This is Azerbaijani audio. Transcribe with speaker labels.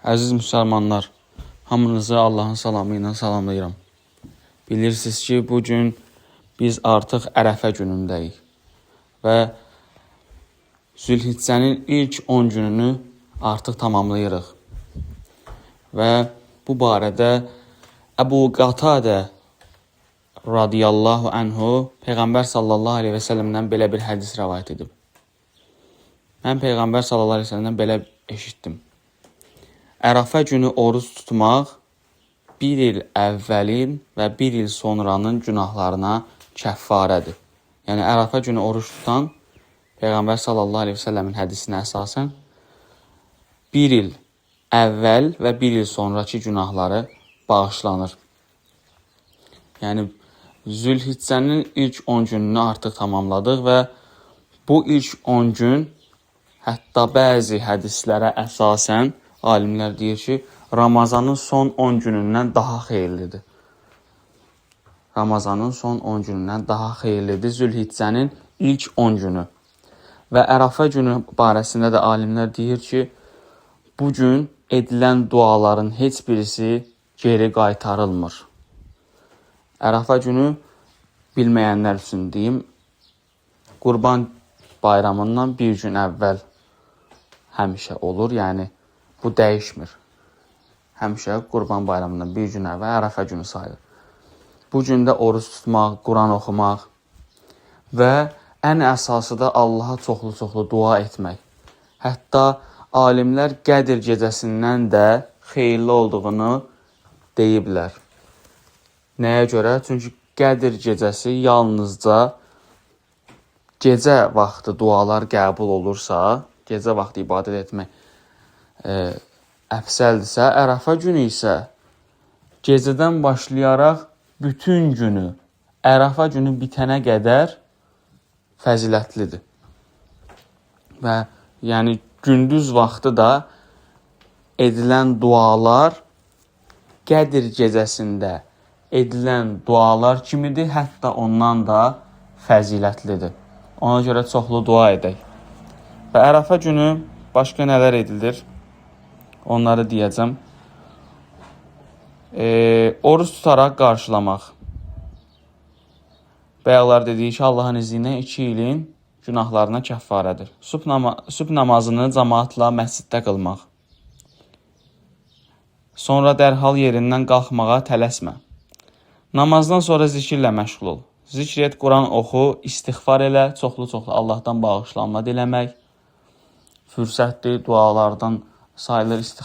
Speaker 1: Əziz müsəlmanlar, hamınızı Allahın salamı ilə salamlayıram. Bilirsiniz ki, bu gün biz artıq Ərəfə günündəyik və Zülhiccənin ilk 10 gününü artıq tamamlayırıq. Və bu barədə Əbu Qatadə radiyallahu anhu Peyğəmbər sallallahu əleyhi və səlləmdən belə bir hədis rəvayət edib. Mən Peyğəmbər sallallahu əleyhi və səlləmdən belə eşitdim. Ərəfə günü oruc tutmaq bir il əvvəlin və bir il sonranın günahlarına kəffarədir. Yəni Ərəfə günü oruc tutan Peyğəmbər sallallahu əleyhi və səlləmin hədisinə əsasən bir il əvvəl və bir il sonrakı günahları bağışlanır. Yəni Zülhiccənin ilk 10 gününü artıq tamamladıq və bu ilk 10 gün hətta bəzi hədislərə əsasən alimlər deyir ki, Ramazanın son 10 günündən daha xeyirlidir. Ramazanın son 10 günündən daha xeyirlidir Zülhiccənin ilk 10 günü. Və Ərəfə günü barəsində də alimlər deyir ki, bu gün edilən duaların heç birisi geri qaytarılmır. Ərəfə günü bilməyənlər üçün deyim, Qurban Bayramından bir gün əvvəl həmişə olur. Yəni bu dəyişmir. Həmişə Qurban Bayramından bir gün əvvəl Ərəfə günü sayılır. Bu gündə oruc tutmaq, Quran oxumaq və ən əsası da Allaha çoxlu-çoxlu dua etmək. Hətta alimlər Qədir gecəsindən də xeyirli olduğunu deyiblər. Nəyə görə? Çünki Qədir gecəsi yalnızca gecə vaxtı dualar qəbul olursa, gecə vaxtı ibadət etmək əfsəldirsə, Ərəfə günü isə gecədən başlayaraq bütün günü Ərəfə günü bitənə qədər fəzilətlidir. Və yəni gündüz vaxtı da edilən dualar Qədir gecəsində edilən dualar kimidir, hətta ondan da fəzilətlidir. Ona görə çoxlu dua edək. Və Ərəfə günü başqa nələr edilir? Onları deyəcəm. Oruc tutaraq qarşılamaq. Bayaqlar dedik ki, Allahın izni ilə 2 ilin günahlarına kəffarədir. Sübh namazını cəmaatla məsciddə qılmaq. Sonra dərhal yerindən qalxmağa tələsmə. Namazdan sonra zikirlə məşğul ol. Zikr et, Quran oxu, istiğfar elə, çoxlu-çoxlu Allahdan bağışlanma diləmək. Fürsətdir, dualardan sayılır istiğfar.